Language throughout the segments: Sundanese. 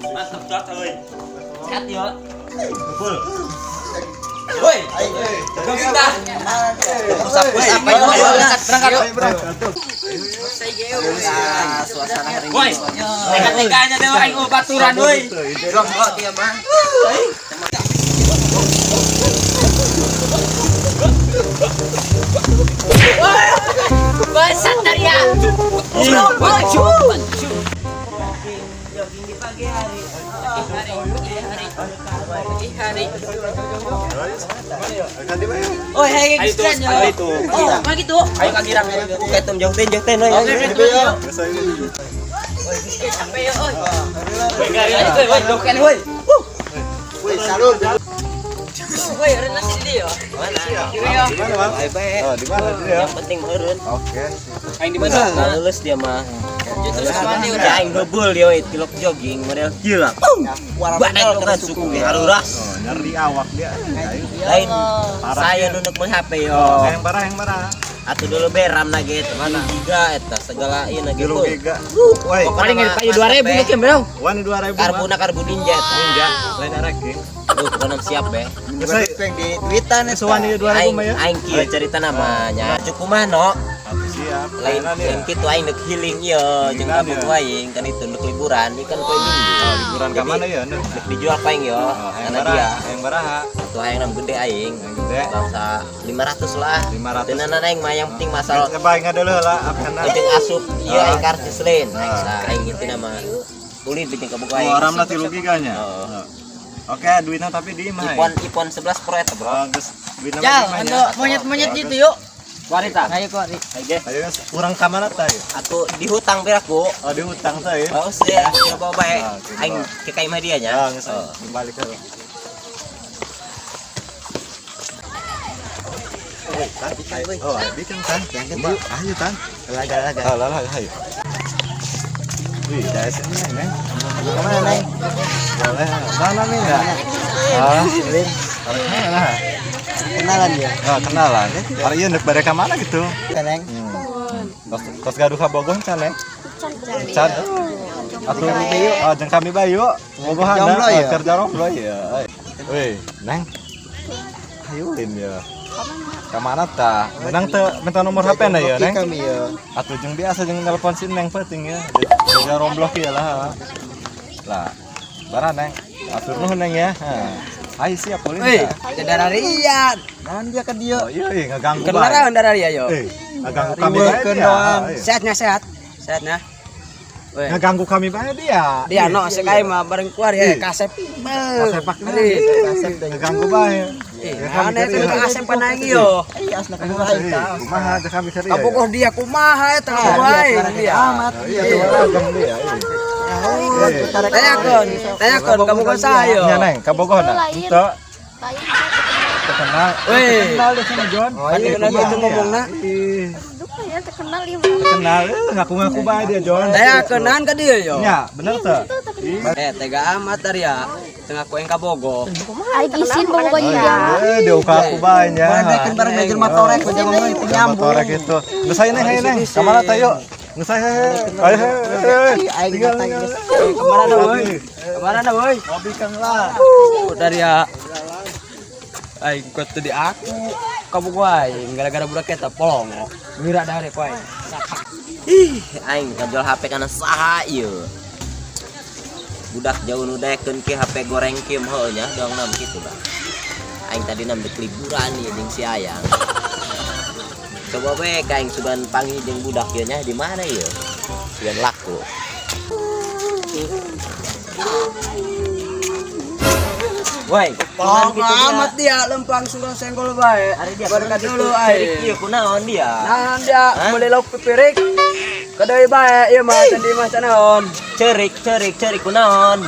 Mantap cot euy. Sehat yo. Full. Woi, jogging dah. Usap-usap ayo berangkat berangkat. Suasana hari Woi, tega-teganya deh aing baturan woi. Rokok dia mah. Basat dari ya. Jogging di pagi hari. Pagi hari. Oh, hey, itu. Oh, mah gitu. Ayo ka girang. Oke, tum jauh ten jauh ten oi. Sampai ya, oi. Woi, gari aja woi, doken woi. Woi, salur. Woi, eureun nasi di yo. Mana? Di Di mana, Bang? Bae. Oh, di mana dia? Yang penting meureun. Oke. Aing di mana? Lulus dia mah. Terus kemana Ya udah? aing ngebul dia we tilok jogging model gila. Badan kan suku ge haruras. Oh, nyeri awak dia. Ayo. Lain Parah saya dia. nunduk mah HP yo. Oh, yang parah yang parah. Atuh dulu beram lagi mana giga eta segala ieu lagi. Tilu giga. Woi, Paling payu 2000 mungkin, Bro. wani 2000. Karbuna karbu ninja eta. Ninja, lain arek. Duh, pokoknya siap be. Saya di tweetan Sewani 2000 aing mah ya. aing kieu cerita namanya. Cukup mah no. Siap. Lain lain kitu aing deuk healing ieu jeung Healingan kamu ya. aing kan itu deuk liburan ini kan poe Minggu. Oh, liburan ke Jadi, mana ya? Nduk? Deuk dijual paing yo Oh, yang karena baraha, dia. yang baraha. Atuh aing nam gede aing. Yang gede. Bangsa 500 lah. 500. Tenanan aing mah yang penting masalah Coba ingat dulu lah apa jeung asup ieu aing karcis lain. Aing Ah. sa aing intina mah kulit bikin kabogo aing. Oh, orang lah tilu giganya. Oh. Oke, duitnya tapi di imah. iPhone iPhone 11 Pro eta, Bro. Oh, geus duitnya Jal, di imah anu ya. monyet-monyet gitu yuk. Wanita. Ayo kok. Ayo. Ayo geus urang ka mana tah? ya? Atuh dihutang piraku. Oh, dihutang tah ya. Oh, sih, coba bae. Ah, oke, Aing ke ka imah dia nya. Ya, geus Oh. balik ke. Oh, abi kan tan. Ayo tan. Laga-laga. Oh, lah lah ayo. Wih, dari sini neng. Kemana neng? Boleh. Mana nih enggak? Ah, mana? Kenalan ya. Oh, kenalan. Hari ini ndek bare ka mana gitu? Neng. Tos tos gaduh ka Bogor can neng? Can. Atuh oh, jeung kami bae yuk. Bogohan Jomblo ya? Kerja jomblo ya. Wih, neng. Ayo lin ya. Ka mana tah? Menang teu minta nomor HP na ya, neng? Kami ya. Atuh jeung biasa jeung nelpon si neng penting ya. Kerja rombloh ya lah. Lah, bara neng. Atur nuhun neng ya. Ha. Ayo siap boleh. Woi, dararian. Naon dia ke dia? Oh iya, iya ngeganggu bae. Kenal dararia yo. Eh, ngeganggu kami bae Riweukeun dia. doang. Iya. Sehatnya sehat. Sehatnya. Woi. Ngeganggu kami bae dia. Dia no sekai mah bareng keluar ya Ih. kasep. Kasepak Ngeganggu bae. Eh, Ya, kami aneh keur itu ieu. kasep panaing yo. Iya, asna Kumaha kumaha aja kami keur ieu. Kabogoh dia kumaha eta kabogoh aing dia. Amat. Iya, tuh ragam dia. Iya. Tanyakeun, tanyakeun kabogoh saya. Nya neng, kabogoh na. Lain. Henteu Lain terkenal. Weh. Terkenal di sini John. Oh, iya, Kenal gitu ngomongna. Ih, duka ya terkenal ya. terkenal. Eh, ngaku-ngaku bae dia John. Tanyakeun naon ka dia yo. Nya, bener teu? Eh, tega amat dari ya. Tengah ku yang kabogoh. Aing isin bawa baju dia. Eh, dia ngaku bae nya. Mana kan bareng ngajar motorek, aja ngomong itu nyambung. Motorek itu. Geus ayo neng, ayo neng. Ka mana teh yuk? Geus ayo, ayo. Ayo, Aing Tinggal, datang, tinggal. geus. Kemana dah, woi? Kemana dah, woi? Ngopi kang lah. Dari ya. Aing kuat tadi aku. Kabogoh aing gara-gara budak eta polong. Mira dari ku aing. Ih, aing ngajual HP kana saha ieu. Budak jauh nu daekeun ke HP goreng kim heuh nya doang nam kitu bah. Aing tadi nam dek liburan ieu jeung si Ayang. Coba we ka aing sugan panggih jeung budak ieu nya di mana ieu? Sugan laku. Woi, Polong amat dia lempang sungguh senggol bae. Ari dia Berkat kunaon dulu cerik aing. ieu kunaon dia? Nah, dia Hah? meuli lauk pipirik. Kadai bae ieu mah can di mah can naon. Cerik, cerik, cerik kunaon?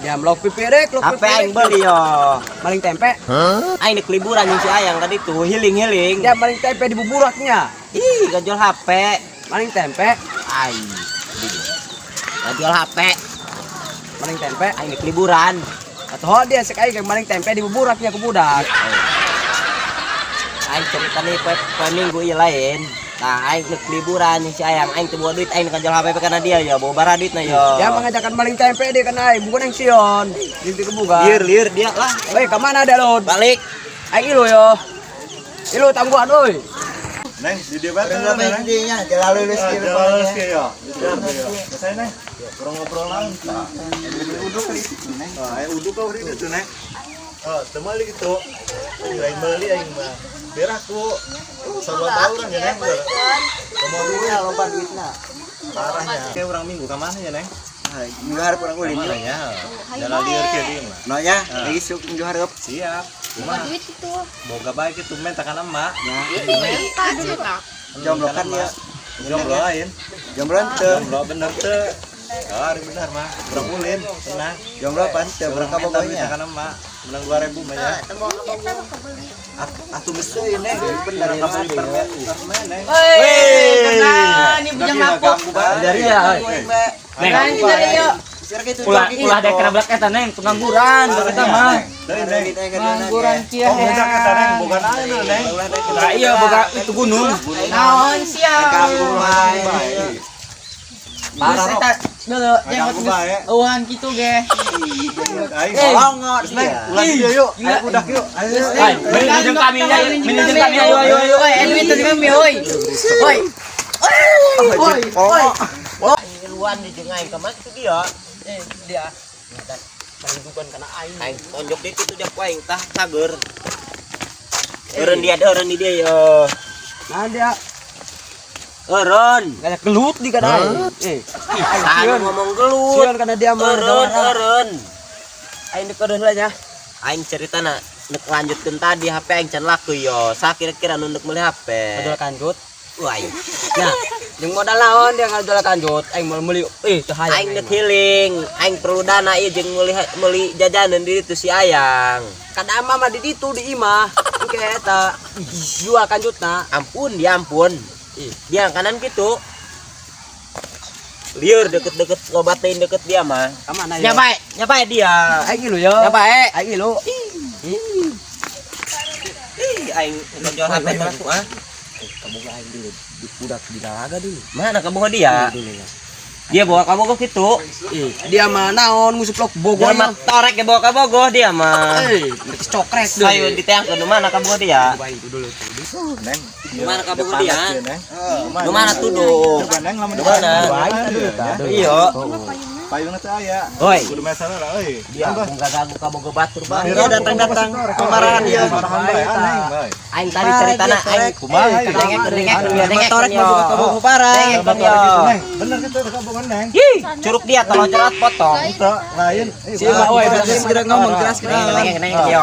Jam lok pipirek, lok HP aing beli yo. Maling tempe. Aing dek liburan jeung si Ayang tadi tuh healing-healing. Jam maling tempe di buburaknya. Ih, ngajual HP. Maling tempe, Aing. Ngajual HP. Maling tempe. Aing dek liburan. Atau dia sek aing maling tempe di buburaknya ku budak. Aing cerita nih poe poe minggu ieu lain. Nah, aing dek liburan jeung si Ayang. Aing teu bawa duit, aing ngajual HP karena dia ya, bawa bara duitna yo. Ya mengajakan maling tempe dia kan aing, bukan yang sion. Jeung teu kebuka. Liur, liur dia lah. Woi, ka mana dia lon? Balik. Aing ilu yo. Ilu tangguhan euy. Neng, di dia banget Neng. Dinya jalan lulus Ah, gitu. jalan lulus kieu ya. Saya Neng, kurang ngobrol lain. Uduk di situ, Neng. Ah, aya uduk kau di ditu Neng. Oh, teu meuli gitu. Lain meuli aing mah. Berak ku sarua tahu urang ya Neng. Komo duit Loba duitna. parahnya. Kayak urang minggu ka mana ya Neng? Ah, minggu hareup urang ulin Mana yuk. ya? Jalan lieur kieu deui mah. No ya, lagi suk minggu hareup. Siap. Boga duit itu. Boga bae kitu men takan emak. Jomblo kan ya. Jomblo lain. Jomblo teu. Jomblo bener teu. Oh, hari bener mah. Urang ulin, tenang. Jomblo pan teu Urang berapa eta duit bogonya. takan emak. Menang 2000 mah ya. Atuh geus euy Neng. Bener Urang kabeli permen, permen Neng. Weh, ini bujang lapuk. Dari ya. Neng, Ulah ulah dek kena belak eta neng pengangguran eta mah. Pengangguran kia. Oh, budak eta Neng, boga naon dulu Neng. Nah, iya boga itu gunung. Naon sia? Ganggu bae. Parah eta dulu Ganggu bae. eueuhan kitu ge. Aing. Bolongo Geus, Neng, dia. ulah di dieu yuk. Ayo budak yuk. Ayo. Ay, menuju kami ya, menuju kami ayo ayo ayo. Oi, duit tadi kami oi. Oi. Oi, oi. Ngiluan di jeung aing ka mana itu dia. Eh, dia. Maling kana aing. Aing tonjok di situ dia ku aing tah cager. Eureun dia, eureun di dia yo. Nah dia Eureun. kayak gelut di kana aing. Eh, Anu ngomong gelut. sion kana dia mah. Eureun, eureun. Aing dek eureun lah nya. Aing ceritana nek lanjutkeun tadi HP aing can laku yo. Sa kira-kira nu ndek meuli HP. Jual kanjut. Wah, aing. Nah, jeung modal naon dia ngajual kanjut, aing mau meuli eh teu hayang. Aing nek healing, aing perlu dana ieu jeung meuli meuli jajanan di ditu si Ayang. Kada ama mah di ditu di imah. Engke eta jual kanjutna. Ampun, dia ampun. Ih. Dia kanan gitu. Liur deket-deket loba teuing deket dia mah. Ka mana ya? Nyapai, nyapai dia. Aing ilu yo. Nyapai. Aing ilu. Ih, aing ngajual HP laku ah. Kaboga aing dulu di budak di dalaga dulu. Mana kaboga dia? Dulu ya. Dia bawa kabogoh gitu. Ih, dia mah naon ngusup lok Bogor Dia mah torek dia bawa kabogoh dia mah. Eh, mereka cokrek deh. Ayo diteangkeun nu mana kabogoh dia? Aing tuh dulu tuh. Neng. Nu mana kabogoh dia? Neng. Nu mana tuh? Coba Neng lamun Nu mana? Iya. Payungna teh aya. Oi. Kudu mesana lah euy. Dia boga gagu kabogoh batur bae. Dia datang-datang kemarahan dia. Kemarahan bae aneh bae. Aing tadi ceritana aing Kumaha ieu? dengek dengek dengek Torek mah buka kabogoh parah. Dengek yo. Neng, bener kitu kabogoh Neng. Ih, curug dia tolong cerat potong. Teu lain. Si mah oi, Segera ngomong jelas Dengek dengek dengek yo.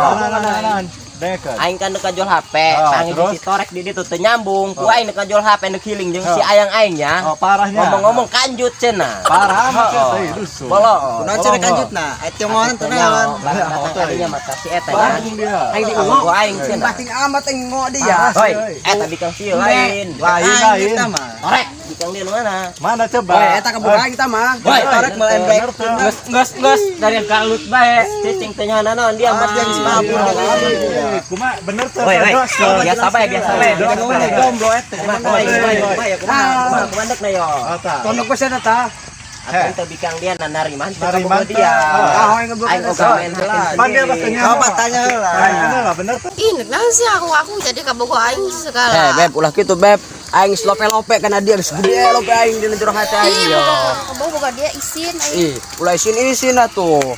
Dengek. Aing kan deka jual HP, Ah, aing terus? si torek di ditu teu nyambung. Ku aing deka jual HP ndek healing jeung si ayang aing nya. Oh, parahnya. Ngomong-ngomong kanjut cenah. Parah amat Oh. euy, dusun. Bolo. Kunaon cenah kanjutna? Aya tiongonan teu naon. Datang kadinya mah ka si eta nya. Bandung dia. Aing di Kabogoh aing cenah. Pating amat aing ngo dia. Hoi, eta bikang sieu lain. Lain Aing lain. eta mah. Torek bikang dia nu mana? Mana coba? Woi, eta kaboga aing kita mah. Woi, Torek meul emblek. Geus geus geus dari galut bae. Cicing teh nyaho naon dia mah. Yang semabur. Kumaha bener teu? Woi, woi. Biasa bae, biasa bae. Jomblo eta. Kumaha kumaha kumaha ya kumaha kumaha kumaha dek na yo. Tondok we eta tah. Atuh teu bikang dia na nariman teu Nariman kabogoh dia. teu. Ah, hoy ngeblok Aing eta. oga main hakim Pan dia sendiri. bahasanya. Coba tanya heula. Tanya lah bener teu. Ih, kenapa sih aku jadi kabogoh aing segala. Eh, Beb, ulah kitu, Beb. Aing geus lope-lope kana dia geus gede lope aing dina jero hati aing Ih, yo. kabogoh dia isin aing. Ih, ulah isin-isin atuh.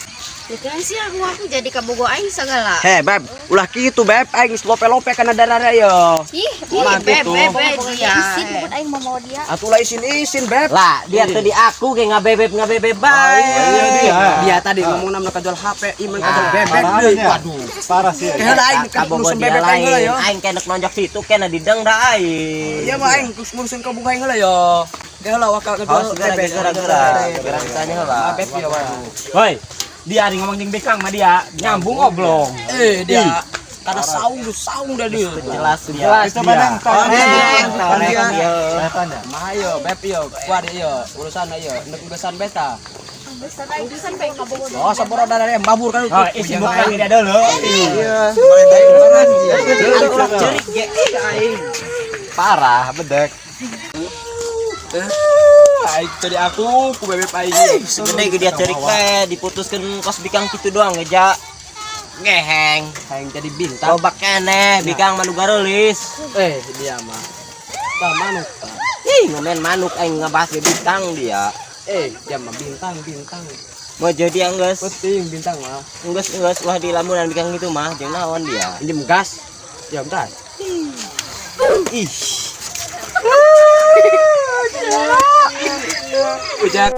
Kenapa sih aku jadi kabogoh aing segala. Heh, Beb, ulah kitu, Beb. Aing geus lope-lope kana darah yo. Ih, ih, Kumaha beb, kitu? beb, beb, dia isin bukan aing mau mau dia. Atuh ulah isin-isin, Beb. Lah, dia teu di aku ge ngabebeb ngabebeb bae. Iya dia. Dia tadi ngomong namna kajual HP, iman kajual bebek deui. Parahnya. Waduh. Parah sih. Kayak aing kan Kabogoh ngurusin dia bebek aing heula lain. yo. Aing kenek nonjok situ kena dideng da aing. Iya mah aing terus ngurusin kabogoh aing heula yo. Geura wakal Oh, segera segera segera. Segera tanya heula. Beb ya wah. Woi, dia hari ngomong jeung bikang mah dia nyambung oblong. Eh dia kada saung du saung dah dia. Jelas dia. Jelas Coba dia. neng, Torek dia. tanya. Mah yo beb yo kuat yo urusan yo nek urusan beta. Urusan pengen kabogo. Oh saboro dari babur kan. Oh, isi bukan dia dulu. Iya. Boleh dari mana dia? Ulah cerik ge aing. Parah, bedek. Aing tadi aku ku bebek aing. Segede ge dia cerik teh diputuskeun kos bikang kitu doang ngeja. Ngeheng. Aing jadi bintang. Lobak keneh bikang manu garelis. Eh dia mah. Tah manuk. Ih, ngomen manuk aing ngebahas ge bikang dia. Eh dia mah bintang bintang. Mau jadi enggeus. Penting bintang mah. Enggeus enggeus ulah di lamunan bikang gitu mah jeung naon dia. Ini gas. Ya bentar. Ih. Ujak.